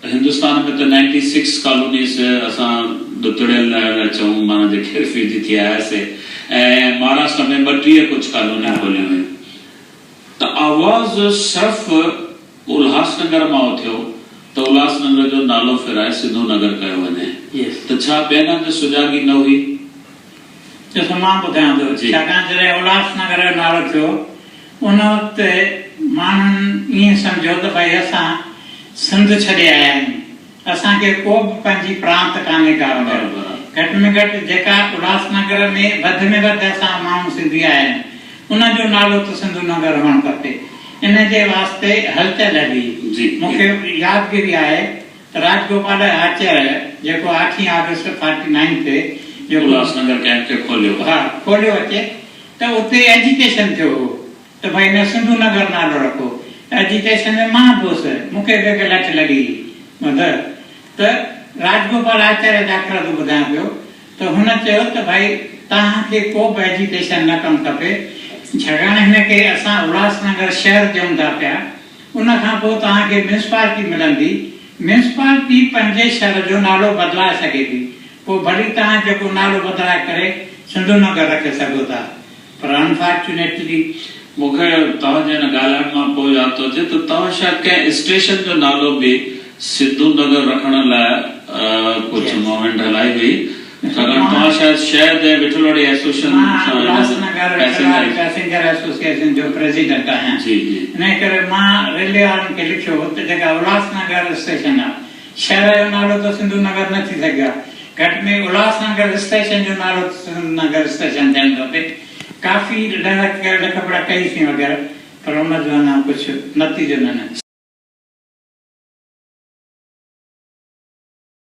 هندستان ۾ ته ninety six colonies اسان ڏتڙيل چئون معنيٰ جيڪي رفيوجي ٿي آياسي ۽ مهاراشٽرا ۾ 32 ڪجهه ڪالونيون کوليون ويون ته آواز صرف الهاس نگر مان اٿيو ته الهاس نگر جو نالو ڦيرائي سنڌو نگر ڪيو وڃي ته ڇا ٻين هنڌ سجاڳي نه هئي؟ ڏسو مان ٻڌايان ٿو ڇاڪاڻ جڏهن الهاس نگر جو نالو ٿيو ان وقت ماڻهن ائين سمجهيو ته ڀائي اسان سنڌ ڇڏي آيا آهيون، اسان کي ڪو به پنهنجي پرانت ڪانهي ڪا وغيره. گهٽ ۾ گهٽ جيڪا الهاس نگر ۾ وڌ ۾ وڌ اسان ماڻهو سنڌي آيا آهيون، ان جو نالو ته سنڌو نگر هئڻ کپي. ان جي واسطي هلچل هلي. مون کي يادگيري آهي ته راج گوپال آچاريه جيڪو آٺين آگسٽ فارٽي نائين تي جيڪو الهاس نگر ڪئمپ کي کوليو. ها کوليو اچي ته اتي ايجيٽيشن ٿيو هو ته ڀئي نه سنڌو نگر نالو رکو. ايجيٽيشن ۾ مان به هوس، مون کي به هڪ لٺ لڳي هئي. مڌر ته راج گوپال آچاريه جا اکر ٿو ٻڌايان پيو ته هن چيو ته ڀائي توهان کي ڪو به ايجيٽيشن نه ڪرڻ کپي ڇاڪاڻ هن کي اسان الهاس نگر شهر ڏيون ٿا پيا ان کان پوء توهان کي ميونسپالٽي ملندي ميونسپالٽي پنهنجي شهر جو نالو بدلائي سگهي ٿي پوء ڀلي توهان جيڪو نالو بدلائي ڪري سنڌو نگر رکي سگهو ٿا پر انفارچونيٽلي. مون کي توهان جي ان ڳالهائڻ مان پوء ياد ٿو اچي ته توهان شايد ڪنهن اسٽيشن جو نالو به سنڌو نگر رکڻ لاء ڪجهه موومينٽ هلائي هئي ڇاڪاڻ توهان شايد شهد ۽ وٺلواڙي ايسوسيشن مان الهاس نگر وٺلواڙي پئسينجر ايسوسيئيشن جو پريزيڊنٽ آهيان انهي ڪري مان ريلوي وارن کي لکيو ته جيڪا الهاس نگر اسٽيشن آهي شهر جو نالو ته سنڌو نگر نه ٿي سگهيو آهي. گهٽ ۾ الهاس نگر اسٽيشن جو نالو ته سنڌو نگر اسٽيشن ٿيڻ کپي. ڪافي لک پڙهه ڪئي سين وغيره پر ان جو اڃا ڪجهه نتيجو نه نڪتو.